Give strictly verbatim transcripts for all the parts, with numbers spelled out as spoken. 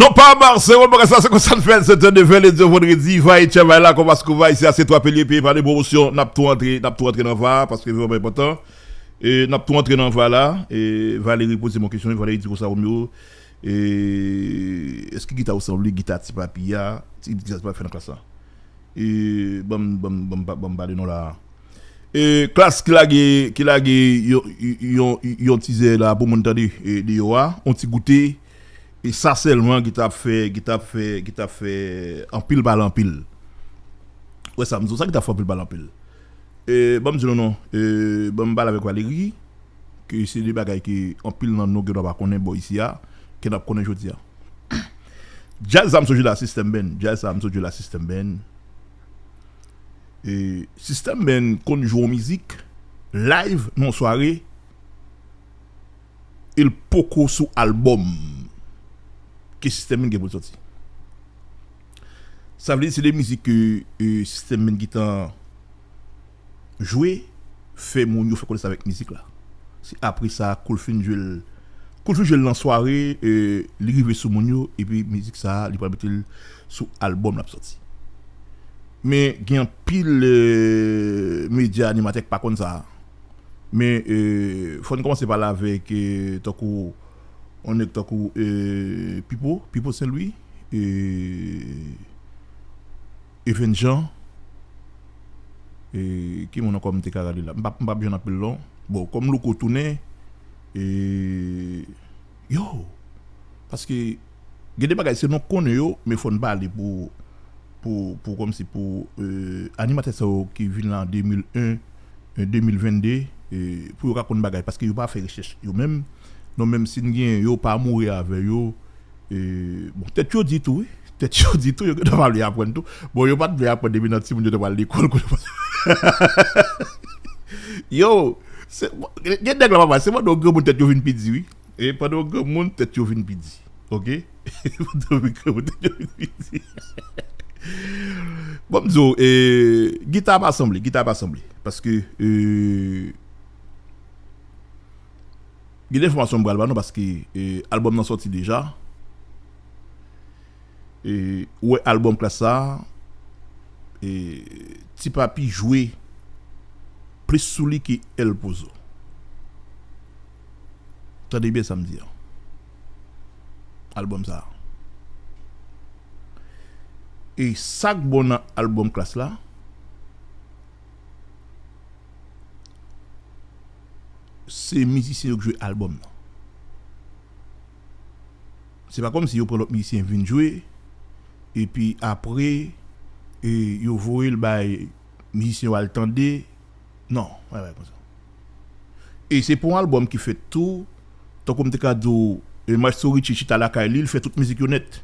Non, pa marse, wè, bagay sa, se konsa n fè l, se tande fè lendi vandredi, va e tchèvay la, konpas kou va isi a, se twa pilye peye pa de pwomosyon, n ap tou antre, n ap tou antre nan va a, paske vrèman enpòtan. E n ap tou antre nan va la, e Valérie poze m yon kesyon, Valérie di konsa, Romeo, e, èske gita ou sanble gita Ti Papi a, ti gita Ti Papi fè nan klas la? E, ban m, ban m, ban m, ban m pale non la. E, Klass ki lage, ki lage yon, yon, yon tizè la pou moun tande, e, deyò a, yon ti goute. E sa sèlman ki t ap fè, ki t ap fè, ki t ap fè anpil pale anpil. Wè sa m di w, sa ki t ap fè anpil pale anpil. E, ban m di nou non, e, ban m pale avèk Valérie, ke se de bagay ke anpil nan nou gen dwa pa konnen bò isi a, ke n ap konnen jodi a. Djaz sa m sonje la System Band, djaz sa m sonje la System Band. E, System Band konn jwe yon mizik live nan yon sware, e l poko sou albòm ke System Band gen pou l sòti. Sa vle di se de mizik ke, e, System Band gentan jwe, fè moun yo fè konesans avèk mizik la. Se apre sa, kou l fin jwe l, kou l fin jwe l nan sware, e, li rive sou moun yo, epi mizik sa, li pral mete l sou albòm l ap sòti. Men gen anpil, e, medya animatè k pa konn sa. Men, e, fò n kòmanse pale avèk, e, tankou, yon nèg tankou, e, Pipo, Pipo Saint Louis, e, Even Jean, e, ki moun ankò m te ka rale la? M p ap, m p ap jwenn anpil non. Bon, kòm Louko tounen, e, yo, paske gen de bagay, se nou k konnen yo, men fò n pale pou, pou, pou, kòmsi pou, e, animatè sa yo ki vin la an de mil en, e, de mil venn de, e, pou yo ka konn bagay, paske yo pa fè rechèch yo menm. Non, menm si n gen yo, pa mouri avè yo, e, bon, tèt yo di tou, wi. Tèt yo di tou, yo gentan pa vle aprann tou. Bon, yo pa t vle aprann depi nan timoun yo te pral lekòl, kote yo pa t. Yo, se, bon, gen gen nèg la, papa, se pandan yo granmoun tèt yo vin pi di, wi. E pandan yo granmoun, tèt yo vin pi di. Oke? Pandan yo granmoun, tèt yo vin pi di. Bon, m di w, e, gita pa sanble, gita pa sanble. Paske, e, gen de enfòmasyon m pral ba nou paske, e, albòm nan sòti deja. E, ou wè albòm Klass sa, e, Ti Papi jwe plis sou li ke El Pozo. Tande byen sa m di a. Albòm sa. E sa k bon nan albòm Klass la, se mizisyen yo k jwe albòm nan. Se pa kòmsi yo pran lòt mizisyen vin jwe, epi apre, e, yo voye l bay mizisyen yo al tande. Non, pa bay konsa. E se pou yon albòm ki fèt tou, tankou m te ka di w, e, Maestro Richie chita lakay li, li fè tout mizik yo nèt.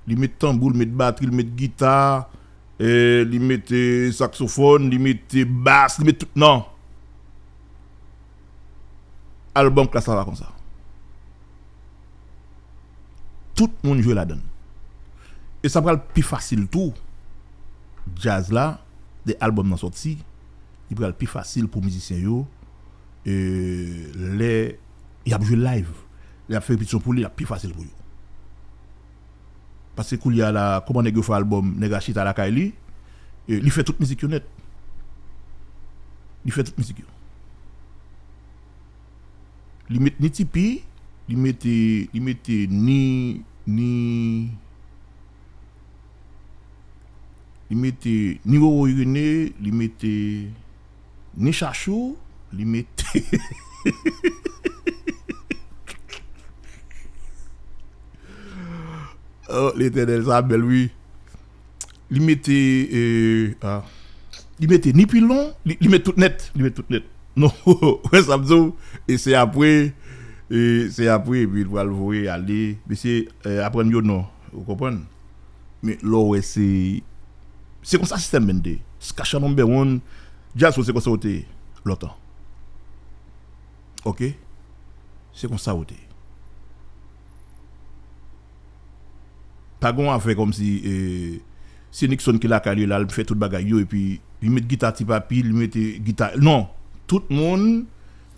Li met tanbou, li met batri, li met gita, e, li met, e, saksofòn, li met, e, bas, li met tout nan albòm Klass la pa konsa. Tout moun jwe ladan l. E sa pral pi fasil tou. Djaz la, de albòm nan sòti, li pral pi fasil pou mizisyen yo, e, lè y ap jwe live, lè y ap fè repetisyon pou li, l ap pi fasil pou yo. Paske koulye a la, kòman nèg yo fè albòm, nèg la chita lakay li, e, li fè tout mizik yo nèt. Li fè tout mizik yo. Li met ni tipi, li mete, li mete ni, ni, li mete ni Roro Irené, li mete ni Chachou, li mete Oh, Letènèl, sa bèl, wi. Li mete, e, a, li mete ni pilon, li, li met tout nèt, li met tout nèt. Non, wè sa m di w, e se apre, e se apre, epi l pral voye ale. Mesye, e, aprann yo non, ou konprann? Men lè w wè se, se konsa System Band te ye. Skacha number one, Djazz Soul se konsa yo te ye, lontan. Oke? Se konsa yo te ye. Pa gen yon afè kòmsi, e, se Nixon ki lakay li la, li fè tout bagay yo, epi li met gita Ti Papi, li mete gita, non. Tout moun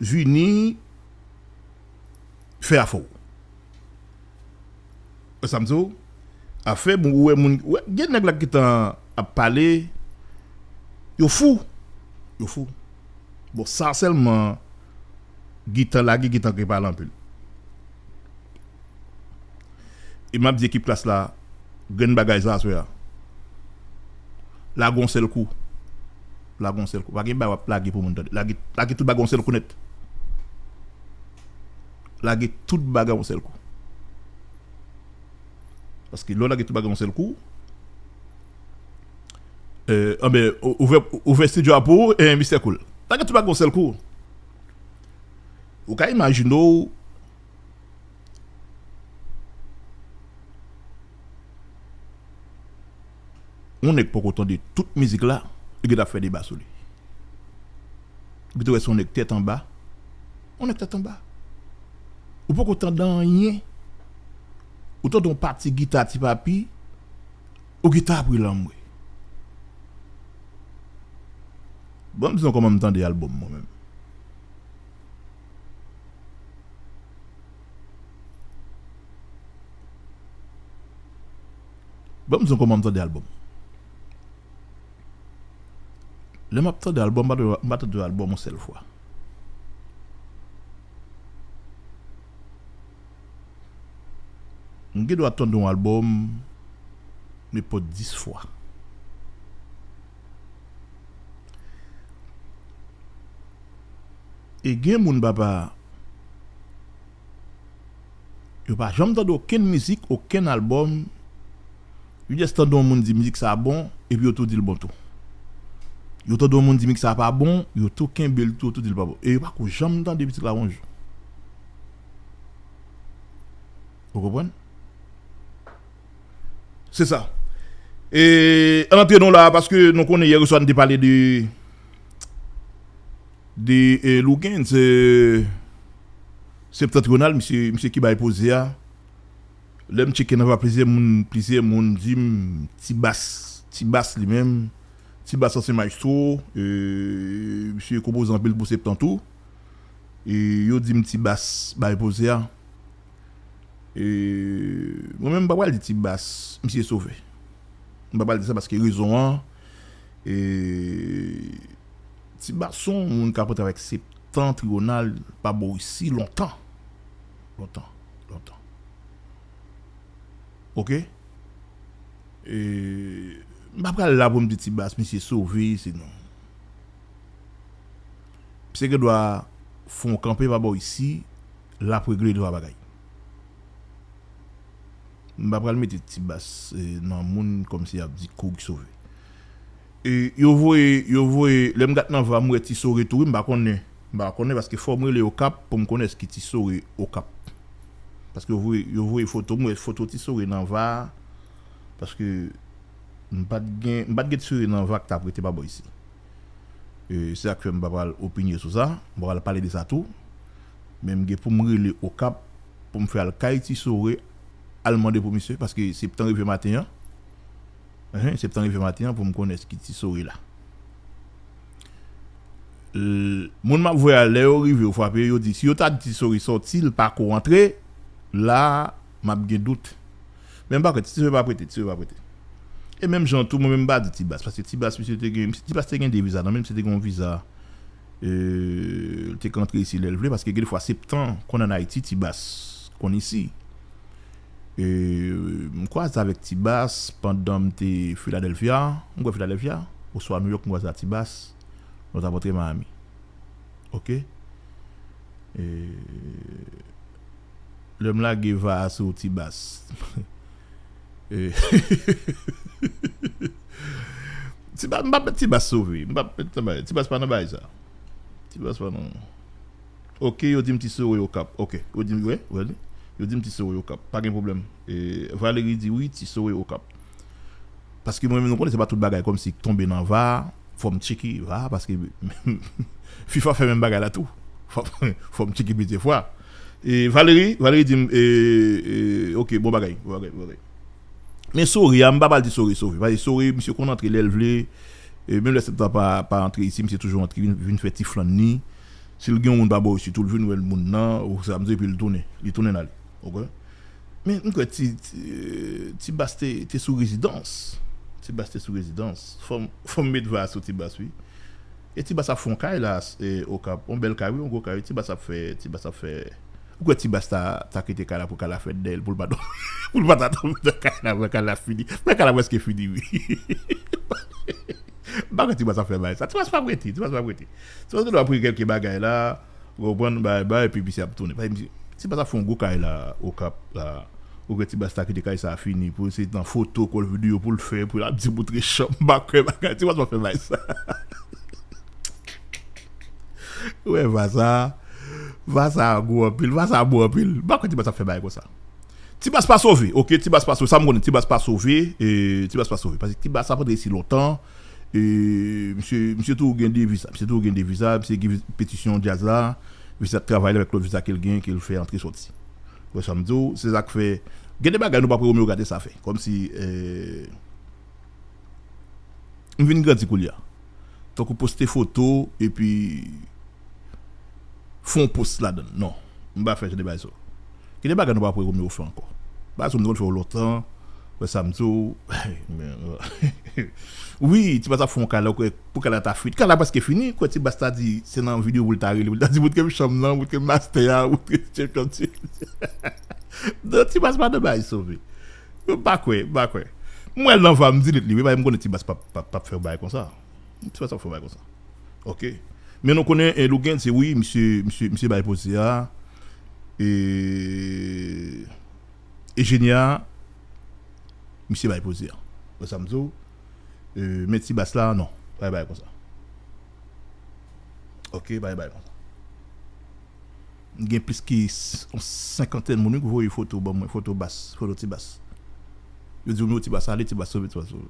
vini fè afè w. Wè sa m di w? Afè, bon, ou wè moun, ou wè, gen nèg la ki gentan ap pale, yo fou. Yo fou. Bon, sa sèlman, gentan lage, gentan gen pale anpil. E m ap di ekip Klass la, grenn bagay sa aswè a. Lage yon sèl kou. Lage yon sèl kou. Pa gen bagay w ap lage pou moun tande. Lage, lage tout bagay yon sèl kou nèt. Lage tout bagay yon sèl kou. Paske lè w lage tout bagay yon sèl kou, euh, anben, ou- ouvè, ouvè estidyo a pou ou, e Mistè Cool. Lage tout bagay yon sèl kou. Ou ka imajine w, yon nèg poko tande tout mizik la, li gentan ap fè deba sou li. Ou gentan wè se yon nèg tèt anba. Yon nèg tèt anba. Ou poko tande anyen. Ou tande yon pati gita Ti Papi, ou gentan ap ri lanmwe. Bon, m di nou kòman m tande albòm mwen menm. Bon, m di nou kòman m tande albòm. Lè m ap tande albòm, m pa tande, m pa tande albòm yon sèl fwa. M gen dwa tande yon albòm nenpòt dis fwa. E gen moun, papa, yo pa janm tande okenn mizik, okenn albòm. Yo just tande yon moun di mizik sa bon, epi yo tou di l bon tou. Yo tande yon moun di mizik sa pa bon, yo tou kenbe l tou, yo tou di l pa bon. E yo pa ko janm tande mizik la yon jou. Ou konprann? Se sa. E, ann antre non la, paske nou konnen yè oswa n te pale de, de, e, Lougans, e, Septentrional, misye, misye ki bay poze a. Lè m tcheke nan va plizyè moun, plizyè moun di m Ti Bas, Ti Bas li menm, Ti Bas ansyen mayestwo, e, misye konpoze anpil pou Septan tou. E yo di m Ti Bas bay poze a. E mwen menm m pa pral di Ti Bas, misye sove. M pa pral di sa paske rezon an, e, Ti Bas se yon moun k ap antre avèk Septentrional pa bò isi lontan. Lontan. Lontan. Oke? E, m pa pral la pou m di Ti Bas, misye sove, se non. Misye gen dwa fè yon kanpe pa bò isi, l ap regle twa bagay. M pa pral mete Ti Bas, e, nan moun kòmsi y ap di Koug sove. E, yo voye, yo voye, lè m gad nan va, m wè Ti Sore tou, wi, m pa konnen. M pa konnen paske fò m rele Okap pou m konnen èske Ti Sore Okap. Paske yo voye, yo voye foto, m wè foto Ti Sore nan va a, paske m pa t gen, m pa t gen Ti Sore nan va k t ap rete pa bò isi. E, se sa k fè m pa pral opinye sou sa, m pa pral pale de sa tou. Men m gen pou m rele Okap, pou m fè al kay Ti Sore, al mande pou misye, paske Septan rive maten an. Enhen, Septan rive maten an pou m konnen èske Ti Sore la. L-, moun m ap voye a, lè yo rive, yo frape, yo di, si yo ta di Ti Sore sòti, l pa ko antre, la, m ap gen dout. Men m pa kwè, Ti Sore pa prete, Ti Sore pa prete. E menm jan tou, mwen menm m pa di Ti Bas, paske Ti Bas, misye te gen, Ti Bas te gen de viza nan men l, misye te gen yon viza, e, l te ka antre isi lè l vle, paske gen de fwa Septan konn ann Ayiti, Ti Bas konn isi. E, m kwaze avèk Ti Bas pandan m te Filadèlfya, m kwè Filadèlfya, oswa Nouyòk, m kwaze ak Ti Bas, nou t ap antre Miami. Oke? E, lè m lage va a sou Ti Bas. E, Ti Bas, m p ap met Ti Bas sove. M p ap met Ti Bas, Ti Bas pa nan bagay sa. Ti Bas pa nan. Oke, yo di m Ti Sore Okap. Oke, yo di m, wè, wè, yo di m Ti Sore Okap. Pa gen pwoblèm. E, Valérie di wi, Ti Sore Okap. Paske mwen menm, nou konnen se pa tout bagay kòmsi k tonbe nan va a, fò m tcheke va a, paske FIFA fè menm bagay la tou. Fò, fò m tcheke plizyè fwa. E Valérie, Valérie di m, e, e, oke, bon bagay, bon bagay, bon bagay. Men Sore a, m pa pral di Sore sove. Paske Sore, misye konn antre lè l vle. E menm lè Septan pa, pa antre isi, misye toujou antre, vin, vin fè ti flann li. Si l gen yon moun pa bò isi tou, l vin wè l moun nan, ou sa, m di, epi l tounen. Li tounen ale. Oke? Men m kwè ti, ti, ti Bas te, te sou rezidans. Ti Bas te sou rezidans. Fò m, fò m met va sou Ti Bas, wi. E Ti Bas ap fè yon kay la, e, Okap. Yon bèl kay, wi, yon gwo kay, wi. Ti Bas ap fè, Ti Bas ap fè. Ou kwè Ti Bas ta, ta kite kay la pou kay la fèt dèyè l, pou l pa tonbe, pou l pa ta tonbe nan kay la, pou kay la fini. Men kay la prèske fini, wi. M pa kwè Ti Bas ap fè bagay sa. Ti Bas p ap rete, Ti Bas p ap rete. Ti Bas gen dwa pran kèlke bagay la, ou konprann, bay, bay, epi misye ap tounen. Paske misye, Ti Bas ap fè yon gwo kay la, Okap la. Ou kwè Ti Bas ta kite kay sa fini pou se nan foto, kòl videyo pou l fè, pou l ap di moutre chanm, m pa kwè bagay. Ti Bas p ap fè bagay sa. Ou wè, va sa, va sa gwo anpil, va sa bon anpil. M pa kwè Ti Bas ap fè bagay konsa. Ti Bas pa sove, oke, Ti Bas pa sove. Sa m konnen, Ti Bas pa sove, e, Ti Bas pa sove. Paske Ti Bas ap antre isi lontan, e, misye, misye toujou gen de viza, misye toujou gen de viza, misye gen vi-, petisyon djaz la, viza travay la avèk lòt viza ke l gen, ke l fè antre sòti. Wè sa m di w, se sa k fè, gen de bagay nou pa pou yo gade sa fè. Kòmsi, e, m vin grandi koulye a. Tankou poste foto, epi fè yon post ladan l. Non, m pa fè jan de bagay sa yo. Gen de bagay nou pa pou yo fè ankò. Bagay sa yo m te konn fè yo lontan, wè sa m di w, men, wi, Ti Bas ap fè yon kay la, ou kwè, pou kay la ta fini. Kay la prèske fini, kwè Ti Bas ta di, se nan videyo pou l ta rele, pou l ta di, moutre m chanm nan, moutre m mastè a, moutre m chanm. Non, Ti Bas pa nan bagay sove. M pa kwè, m pa kwè. M wè l nan va, m delete li, wi, paske m konnen Ti Bas p ap, p ap, p ap fè yon bagay konsa. Ti Bas p ap fè yon bagay konsa. Oke. Men nou konnen, e, Lougen, se wi, misye, misye, misye bay poze a. E, Ejeni a, misye bay poze a. Wè sa m di w. E, men Ti Bas la, non. Pa bay konsa. Oke, pa bay konsa. M gen plis ki s-, yon senkantèn moun, wi, ki voye foto ban mwen, foto Bas, foto Ti Bas. Yo di m, yo, Ti Bas ale, Ti Bas sove, Ti Bas sove.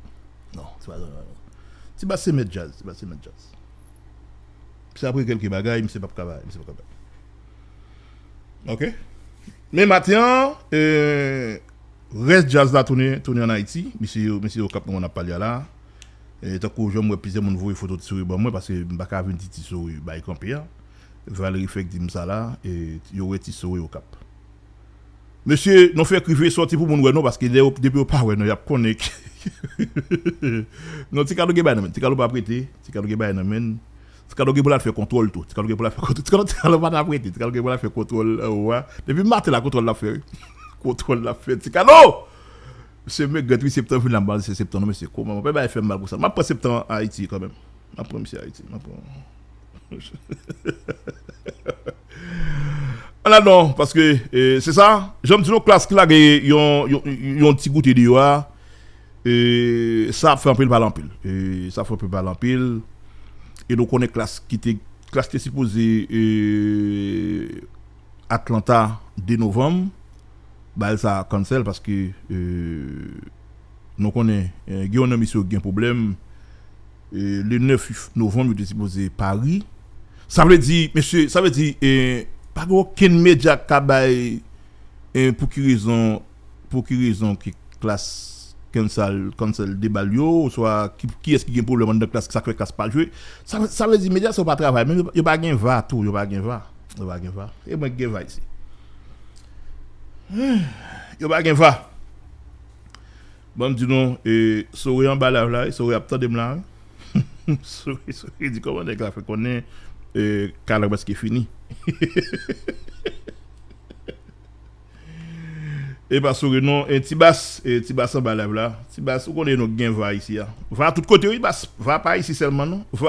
Non, Ti Bas, non, non. Ti Bas se mèt djaz, Ti Bas se mèt djaz. Se apre kèlke bagay, misye p ap ka bay, misye p ap ka bay. Oke? Men maten an, e, rès djaz la tounen, tounen ann Ayiti. Mesye yo, mesye yo k ap nou konn ap pale a la. E, tankou jan m wè plizyè moun voye foto Ti Sore ban mwen, paske m pa ka vin di Ti Sore bay kanpe a. Valerie fèk di m sa la, e, yo wè Ti Sore Okap. Mesye, nou fèk rive sòti pou moun wè nou, paske lè yo, depi yo pa wè nou, y ap konnen ke non, Ti Kalo gen bay nan men, Ti Kalo p ap rete, Ti Kalo gen bay nan men. Ti Kalo gen pou l al fè kontwòl tou, Ti Kalo gen pou l al fè kontwòl, Ti Kalo, Ti Kalo pa t ap rete, Ti Kalo gen pou l al fè kontwòl anwo a. Depi maten la, kontwòl l ap fè, wi. Kontwòl l ap fè, Ti Kalo! Mesye, men grèt, wi, Septan vin la, m pa se Septan non, mesye, kòman, mwen pa bay fè m mal konsa. M ap pran Septan Ayiti kanmenm. M ap pran misye Ayiti, m ap pran. Ala non, paske, e, se sa, jan m di nou, Klass ki lage yon, yon, yon ti goute deyò a, e, sa ap fè anpil pale anpil. E, sa ap fè anpil pale anpil. E nou konnen Klass ki te, Klass te sipoze, e, Atlanta de novanm, bagay sa cancel paske, e, nou konnen, e, gen youn nan misye yo gen pwoblèm. E, le nèf novanm, yo te sipoze Paris. Sa vle di, mesye, sa vle di, e, pa gen okenn medya k ka bay, e, pou ki rezon, pou ki rezon ki Klass cancel, cancel deba l yo, oswa ki, kiyès ki gen pwoblèm anndan Klass, sa k fè Klass pa jwe. Sa, sa vle di, medya sa yo pa travay, men yo, yo pa gen va tou, yo pa gen va. Yo pa gen va. E mwen ki gen va isi. Yo pa gen va. Ban m di nou, e, Sore anba live la, e, Sore ap tande m la, wi. Sore, Sore di kòman nèg la fè konnen, e, kay la prèske fini. E pa Sore non, e, Ti Bas, e, Ti Bas anba live la. Ti Bas, ou konnen nou gen va isi a. Va tout kote, wi, Bas. Va pa isi sèlman, non. Va